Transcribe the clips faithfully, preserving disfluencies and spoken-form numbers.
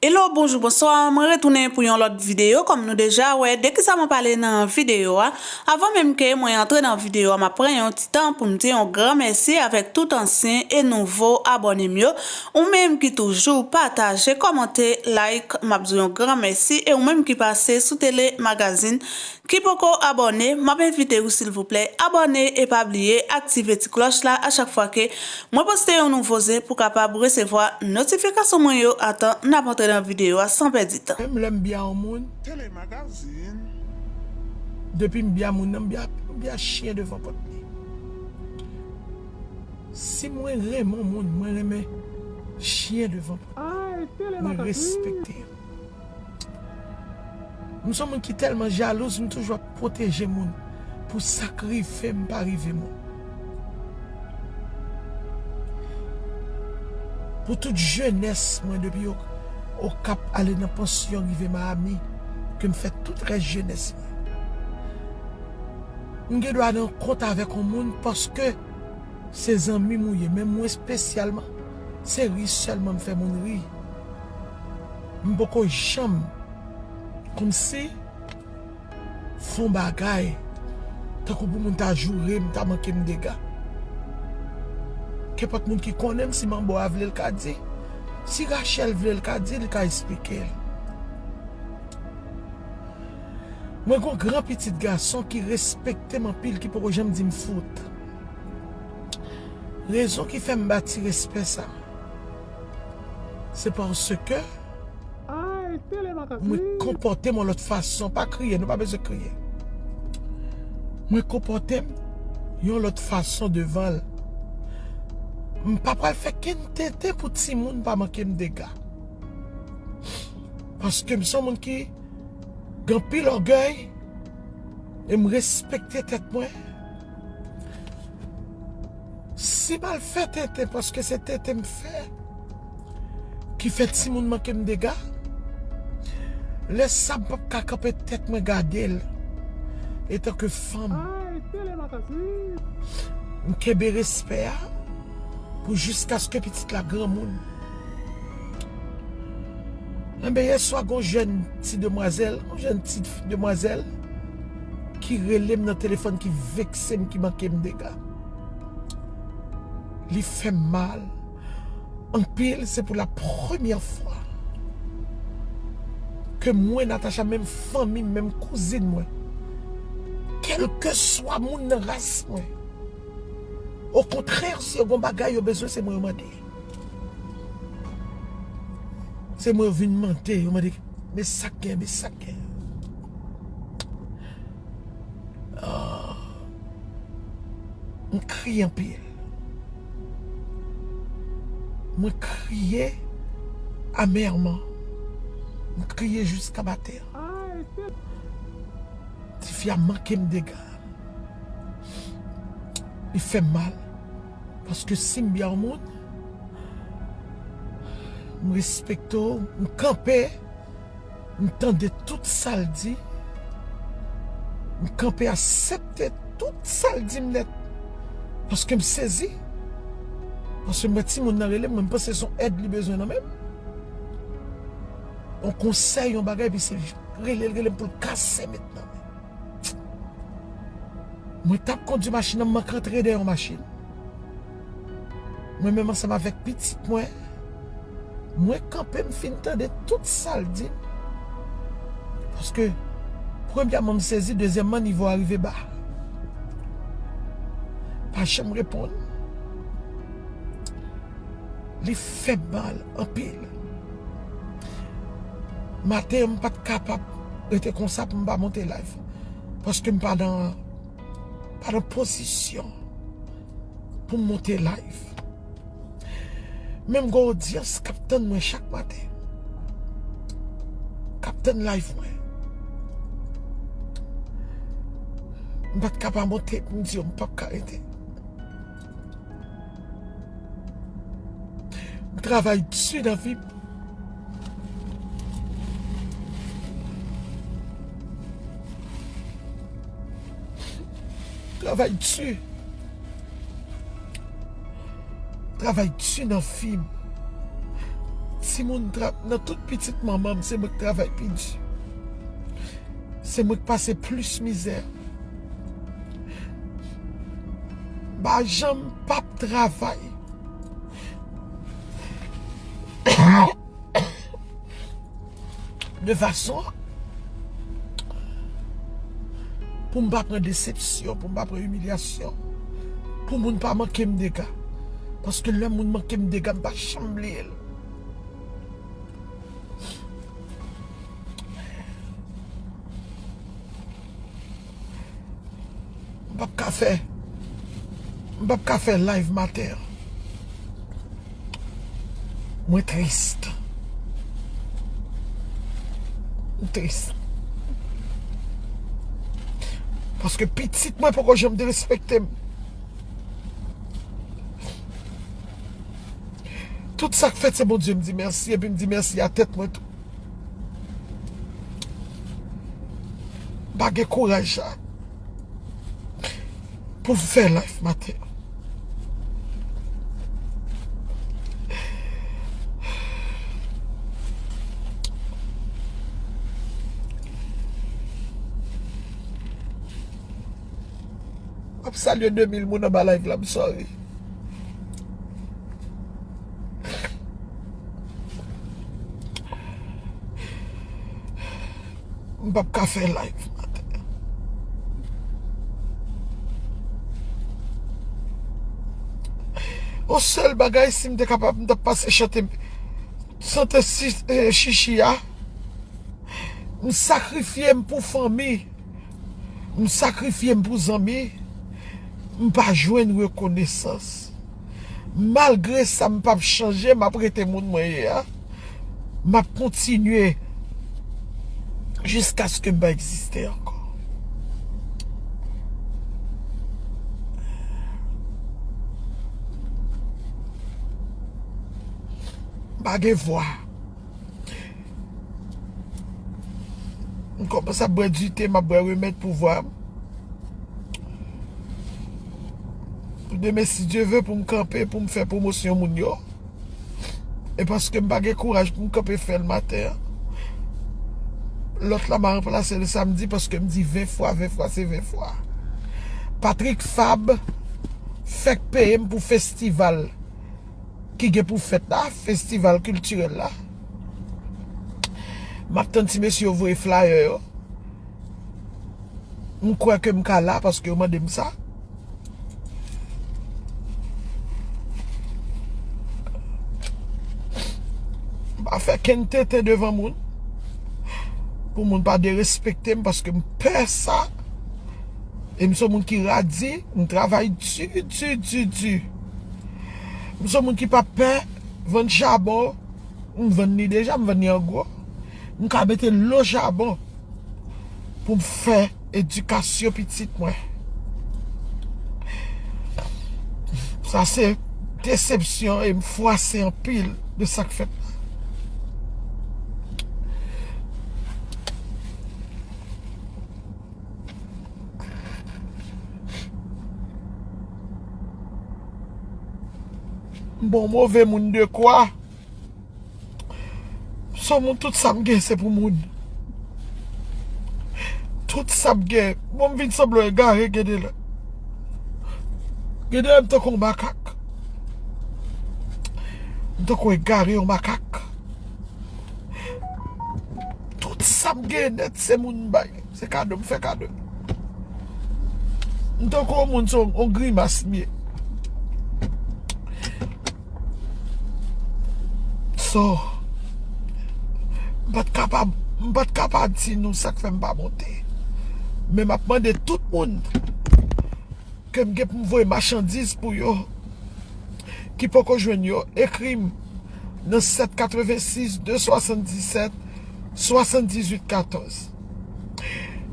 Hello, bonjou, bonswa, mwen retounen pou yon lòt videyo. Kòm nou deja wè, de kisa mwen pale nan videyo a? Avan menm ke mwen antre nan videyo a, m ap pran yon ti tan pou m di yon gran mèsi avèk tout ansyen e nouvo abòne m yo. Ou menm ki toujou pataje, kòmante, like, m ap di yon gran mèsi. E ou menm ki pase sou Tele Magazine, ki poko abòne, m ap envite w silvouplè abòne e pa bliye aktive ti klòch la a chak fwa ke mwen poste yon nouvo zen pou kapab resevwa notifikasyon mwen yo atan n ap antre nan videyo a san pèdi tan. Menm lè m byen yon moun, Tele Magazine. Depi m byen moun nan, m byen, m byen chen devan pòt li. Si mwen renmen yon moun, mwen renmen chen devan pòt li. Mwen respekte. M se yon moun ki tèlman jalouz, m toujou ap pwoteje moun pou sa k rive m pa rive moun. Pou tout jenès mwen, depi O-, Okap, ale nan pansyon, rive Miami, ke m fè tout rès jenès mwen. M gen dwa nan kont avèk yon moun paske se zanmi m ou ye, men mwen espesyalman, se ri sèlman m fè moun ri. M poko janm kòmsi fè yon bagay tankou pou moun ta joure m, ta manke m dega. Kenpòt moun ki konnen m, si Manbo a vle, l ka di. Si Rachel vle, l ka di, li ka esplike l. Mwen gen yon gran pitit gason ki respekte m anpil, ki poko janm di m fout. Rezon ki fè m bati respè sa, se paske mwen konpòte m yon lòt fason. Pa kriye, nou pa bezwen kriye. Mwen konpòte m yon lòt fason devan l. M pa pral fè kenn tenten pou timoun pa manke m dega. Paske m se yon moun ki gen anpil ògèy e m respekte tèt mwen. Si m al fè tenten, paske se tenten m fè, ki fè timoun manke m dega, lè sa m p ap ka kanpe tèt mwen gade l etanke fanm. M kenbe respè a pou jiskaske pitit la granmoun. Enben, yè swa, gon jèn ti demwazèl, yon jèn ti demwazèl ki rele m nan telefòn, ki vekse m, ki manke m dega. Li fè m mal anpil, se pou la premyè fwa ke mwen, Natacha, menm fanmi m, menm kouzin mwen, kèlkeswa moun nan ras mwen, okontrè, si yo gon bagay yo bezwen, se mwen yo mande. Se mwen yo vin mande, yo mande, "Men sa k gen, men sa k gen." Ah, m kriye anpil. Mwen kriye amèman. M kriye jiskabatè. Tifi a manke m dega. Li fè m mal. Paske si m byen yon moun, m respekte w, m kanpe, m tande tout sa l di, m kanpe aksepte tout sa l di m nèt. Paske m sezi. Paske m wè timoun nan rele m, mwen m panse se yon èd li bezwen nan men m. Yon konsèy, yon bagay, epi se rele l, rele m pou l kase m met nan men. Mwen t ap kondui machin nan, m manke antre dèyè yon machin. Mwen menm ansanm avèk pitit mwen, mwen kanpe, m fin tande tout sa l di m. Paske, premyèman, m sezi, dezyèmman, nivo a rive ba. Pa janm reponn. Li fè m mal anpil. Maten an, m pa t kapab rete konsa pou m pa monte live. Paske m pa nan, pa nan pozisyon pou m monte live. Men m gen odyans k ap tann mwen chak maten. K ap tann live mwen. M pa t ka pa monte pou m di yo m p ap ka rete. M travay di nan vi m. Travay di. Travay di nan vi m. timoun tra-, nan tout pitit manman m, se mwen k travay pi di. Se mwen k pase plis mizè. M pa janm p ap travay de fason pou m pa pran desepsyon, pou m pa pran imilyasyon, pou moun pa manke m dega. Paske lè moun manke m dega, m pa janm bliye l. M p ap ka fè, m p ap ka fè live maten an. Mwen tris. M tris. Paske pitit mwen poko janm derespekte m. Tout sa k fèt, se Bondye m di mèsi, epi m di mèsi a tèt mwen tou. M pa gen kouraj la pou m fè live maten. M ap salye de mil moun anba live la, m sorry. M p ap ka fè live maten. On sèl bagay, si m te kapab, m t ap pase chante, chante si, eh, chichi a. M sakrifye m pou fanmi. M sakrifye m pou zanmi. M pa jwenn rekonesans. Malgre sa, m p ap chanje, m ap rete moun mwen ye a. M ap kontinye jiskaske m pa egziste ankò. M pa gen vwa. M kòmanse ap bwè dite, m ap bwè remèd pou vwa m. Pou demen, si Dye ve, pou m kanpe, pou m fè pwomosyon moun yo. E paske m pa gen kouraj pou m kanpe fè l maten an, lòt la m a ranplase l samdi, paske m di ven fwa, ven fwa, se ven fwa. Patrick Fab fèk peye m pou festival ki gen pou fèt la, festival kiltirèl la. M ap tann ti mesye yo voye flyer yo. M kwè ke m ka la paske yo mande m sa. M pa fè kenn tenten devan moun pou moun pa derespekte m paske m pè sa. E m se yon moun ki radi, m travay di, di, di, di. M se yon moun ki pa pè vann chabon, m vann li deja, m vann li an gwo. M ka mete lo chabon pou m fè edikasyon pitit mwen. Sa se desepsyon e m fwase anpil de sa k fèt la. M bon move moun de kwa. M se yon moun, tout sa m gen se pou moun. Tout sa m gen. Bon, m vin sanble egare, gen de lè. Gen de lè m tankou yon makak. M tankou egare, yon makak. Tout sa m gen nèt se moun m bay. Se kado m fè kado. M tankou yon moun, se yon, yon grimas m ye. So, m pa t kapab, m pa t kapab di nou sa k fè m pa monte. Men m ap mande tout moun ke m gen pou m voye machandiz pou yo, ki poko jwenn yo, ekri m nan sèt katrevensis de swasanndisèt swasanndizuit katòz.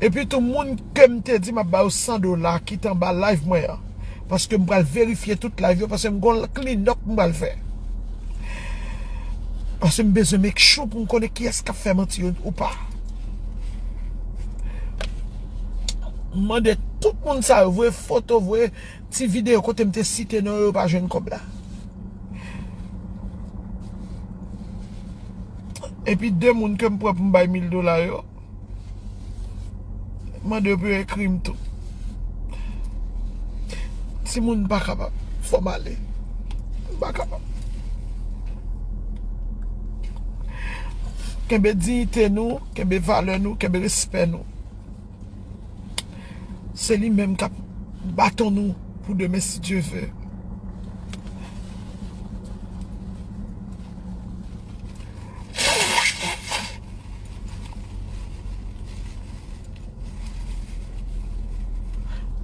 Epi tou, moun ke m te di m ap ba yo san dola ki t anba live mwen an, paske m pral verifye tout live yo, paske m gon clean up m pral fè. Paske m bezwen make sure pou m konnen kiyès k ap fè manti yo ou pa. M mande tout moun sa yo, voye foto, voye ti videyo kote m te site non yo, yo pa jwenn kòb la. Epi de moun ke m pran pou m bay mil dola yo, mande yo pou yo ekri m tou. Timoun, m pa kapab. Fò m ale. M pa kapab. Kenbe diyite nou, kenbe valè nou, kenbe respè nou. Se li menm k ap baton nou pou demen, si Dye ve.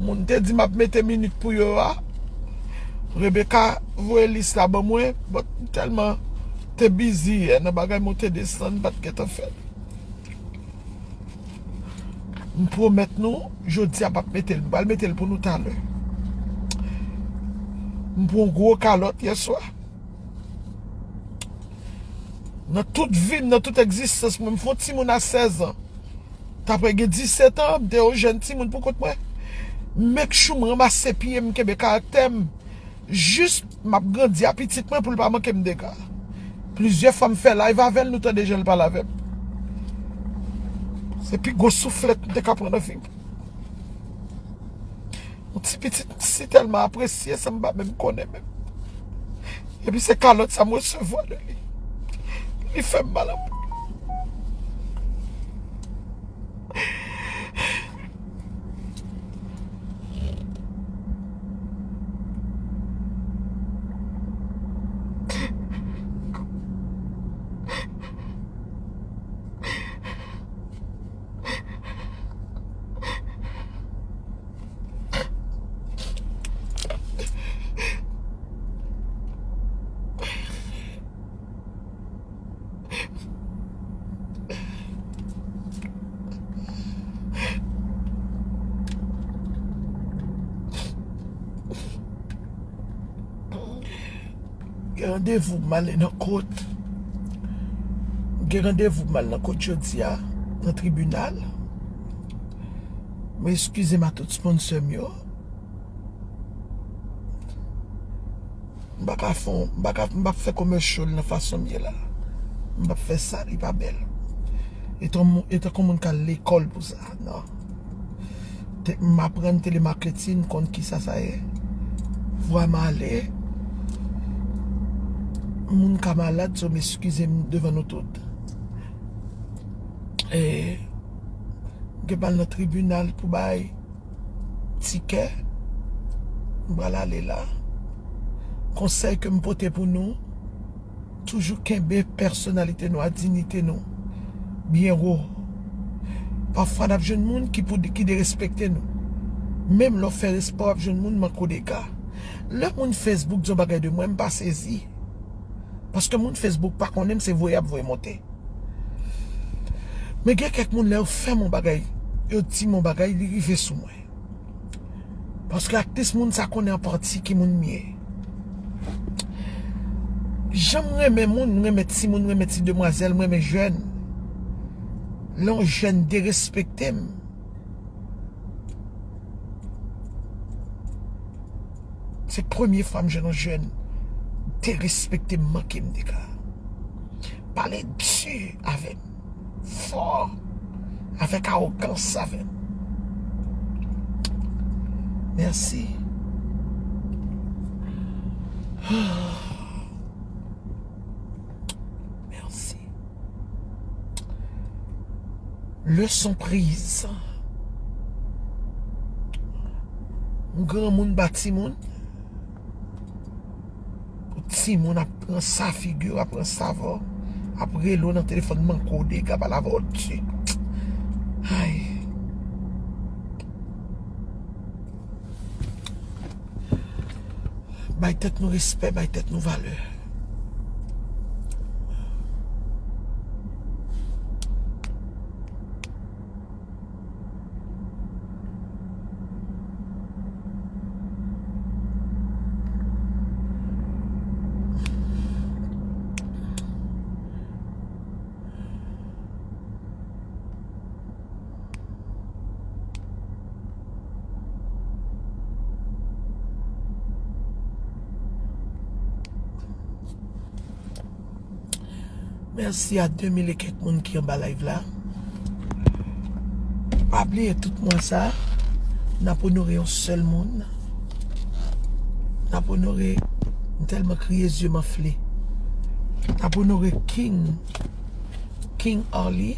Moun te di m ap mete minit pou yo a. Rebecca voye lis la ban mwen, but m tèlman te bizi yè nan bagay monte desann, m pa t gentan fè l. M pwomèt nou, jodi a m ap mete l. M pral mete l pou nou talè. M pran yon gwo kalòt yè swa. Nan tout vi m, nan tout egzistans mwen, m fè yon timoun a sèz an. T apre gen disèt an, m te yon jèn timoun pou kont mwen. Make sure m ranmase pye m, kenbe karaktè m. Jis m ap grandi a pitit mwen pou l pa manke m dega. Plizyè fwa m fè live avè l, nou tande jan l pale avè m. Se pi gwo souflèt m te ka pran nan vi m. Yon ti pitit m si tèlman apresye, sa m pa menm konnen menm. Epi se kalòt sa m resevwa de li. Li fè m mal anpil. Gen randevou m ale nan kot. Gen randevou m al nan kot jodi a, nan tribinal. Mwen eskize m a tout sponsor m yo. M pa ka fè, m pa ka, m p ap fè commercial nan fason m ye la. M p ap fè sa, li pa bèl. Etan, etan kon moun k al lekòl pou sa, non. Te, m aprann telemarketing, m konn kisa sa ye. Vwa m ale. Moun ka malad, so m eskize m devan nou tout. E, m gen pral nan tribinal pou bay tikè. M pral ale la. Konsèy ke m pote pou nou, toujou kenbe pèsonalite nou a, diyite nou byen wo. Pafwa n ap jwenn moun ki pou, ki derespekte nou. Menm lè w fè respè, w ap jwenn moun manke w dega. Lè moun Facebook di yon bagay de mwen, m pa sezi. Paske moun Facebook pa konnen m, se voye y ap voye monte. Men gen kèk moun, lè yo fè m yon bagay, yo di m yon bagay, li rive sou mwen. Paske atlis moun sa konnen an pati ki moun m ye. Jan m renmen moun, m renmen timoun, m renmen ti demwazèl, m renmen jèn. Lè yon jèn derespekte m, se premye fwa m jwenn yon jèn derespekte m, manke m dega. Pale di avè m. Fò. Avèk awogans avè m. Mèsi. Mèsi. Leson priz. Yon granmoun ba timoun. Pou timoun ap pran sa figi w, ap pran sa vò, ap rele w nan telefòn, manke w dega, pale avè w di. Ay. Bay tèt nou respè, bay tèt nou valè. Mèsi a de mil e kèk moun ki anba live la. Pa bliye tout mwa sa, n ap onore yon sèl moun. N ap onore, m tèlman kriye zye m anfle. N ap onore King, King Arly.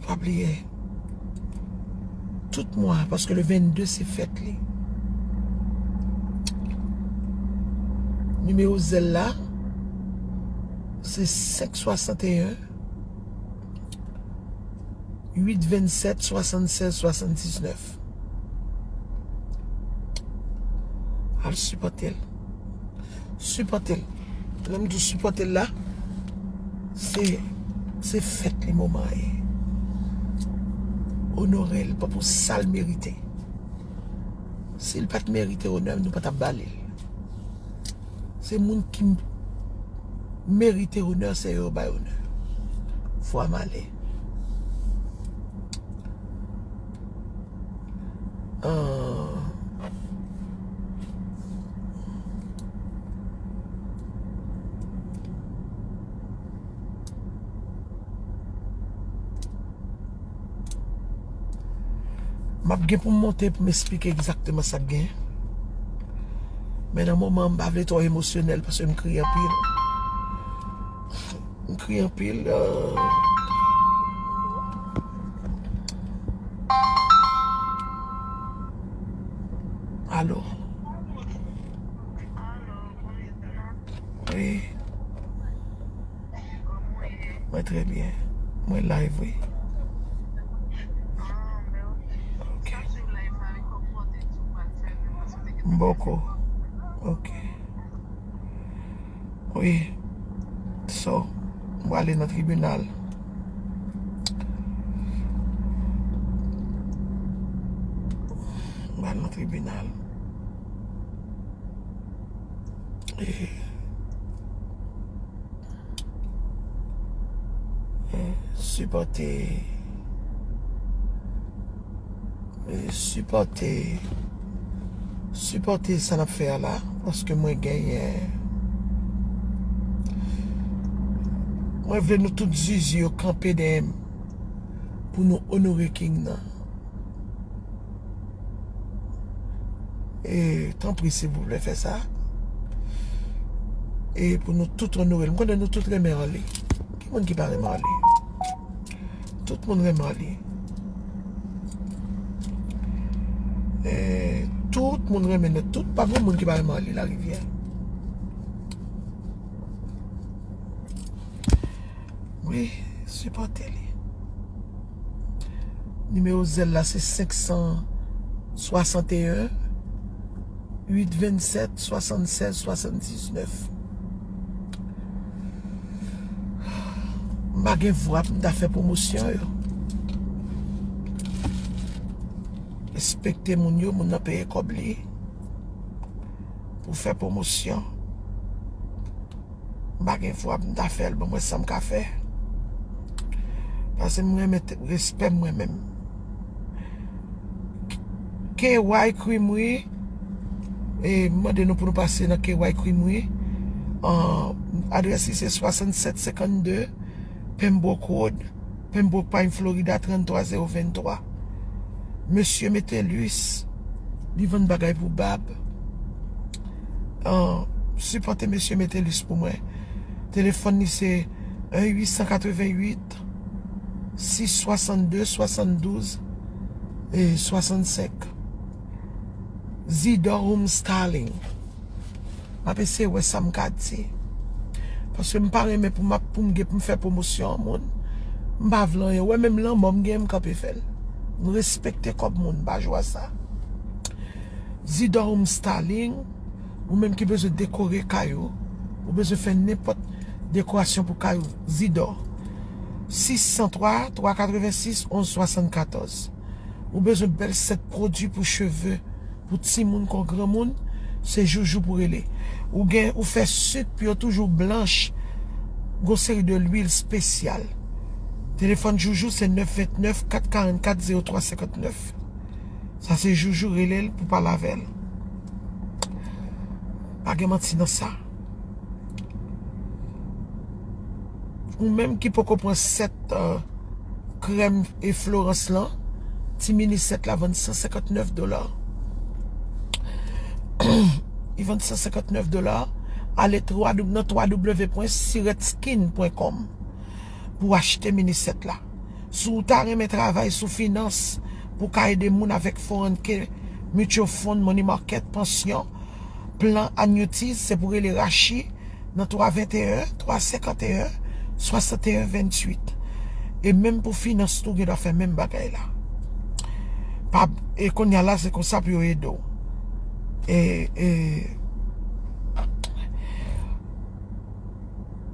Pa bliye. Tout mwa, paske le vennde se fèt li. Nimewo zèl la, se senk swasanteyen, uit vennsèt, swasannsèz, swasanndiznèf. Al sipòte l. Sipòte l. Lè m di w sipòte l la, se, se fèt li moman an ye. Onore l pou sa l merite. Si l pa t merite onè, nou pa t ap ba li l. Se moun ki merite onè, se yo bay onè. Fwa m ale. Ah. M ap gen pou m monte pou m esplike egzakteman sa k gen. Men nan moman an, m pa vle twò emosyonèl paske m kriye anpil. M kriye anpil. Euh. Alo. Wi. Mwen trè byen. Mwen live, wi. Ok. M bòkò. Ok. Wi. So, m prale nan tribinal. M prale nan tribinal. E, e, sipòte, e, sipòte, sipòte sa n ap fè a la, paske mwen genyen, mwen vle nou tout zizi yo kanpe dèyè m pou nou onore King nan. E, tanpri, silvouplè, fè sa. E pou nou tout onore l. M konnen nou tout renmen Arly. Ki moun ki pa renmen Arly? Tout moun renmen Arly. E, tout moun renmen nèt. Tout, pa gen moun ki pa renmen Arly Larivière. Wi, sipòte li. Nimewo zèl la se senk san swasanteyen, uit vennsèt, swasannsèz, swasanndiznèf. M pa gen vwa pou m ta fè pwomosyon yo. Respekte moun yo, moun nan peye kòb li pou fè pwomosyon. M pa gen vwa pou m ta fè l, ban mwen sa m ka fè. Paske m renmen t-, respè m mwen menm. K Y Creamery, e, m mande nou pou nou pase nan K Y Creamery. An, adrès li se swasannsèt senkannde Pembroke Road, Pembroke Pines, Florida, tranntwa zewo venntwa. Mesye Metellus, li vann bagay pou bab. An, sipòte Mesye Metellus pou mwen. Telefòn li se en uit san katrevenn uit, sis swasannde, swasanndouz, e, swasannsenk. Zidor Home Styling. M ap eseye wè sa m ka di. Paske m pa renmen pou m ap, pou m gen pou m fè pwomosyon an moun. M pa vle anyen. Ou wè menm lanmò m gen, m kanpe fè l. M respekte kòb moun, m pa jwe a sa. Zidor Home Styling, ou menm ki bezwen dekore kay ou, ou bezwen fè nenpòt dekorasyon pou kay ou, Zidor. Sis san twa, twa katrevensis, onz swasannkatòz. Ou bezwen bèl sèt pwodui pou cheve, pou timoun kon granmoun, se Joujou pou rele. Ou gen, ou fè sik pou yo toujou blanch, gon seri de lwil espesyal. Telefòn Joujou se nèf vennèf, kat karannkat, zewo twa senkannèf. Sa se Joujou, rele l pou pale avè l. Pa gen manti nan sa. Ou menm ki poko pran sèt krèm e Florence lan, ti mini sèt la vann san senkant nèf dola. Li vann san senkant nèf dola. Ale nan w w w pwen siretskin pwen kòm pou achte mini sèt la. Si w ta renmen travay sou finans pou w ka ede moun avèk four one K, mutual fund, money market, pansyon, plan annuities, se pou rele Rachi nan twa venteyen, twa senkanteyen, swasanteyen venntuit. E menm pou finans tou, gen dwa fè menm bagay la. Pa, e kounye a la, se konsa pou yo ede w. E, e,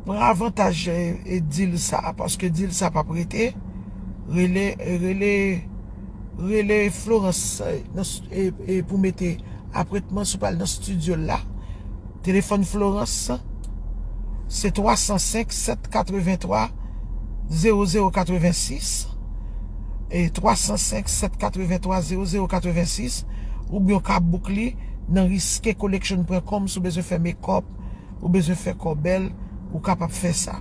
pran avantaj e, e deal sa, paske deal sa p ap rete. Rele, rele, rele Florence e, nan s- e, e pou mete apretman si w pral nan studio la. Telefòn Florence se twa san senk, sèt katrevenntwa, zewo zewo katrevensis, e twa san senk, sèt katrevenntwa, zewo zewo katrevensis, oubyen w ka book li nan riske collection pwen kòm si w bezwen fè make-up, ou bezwen fè kò bèl, ou kapab fè sa.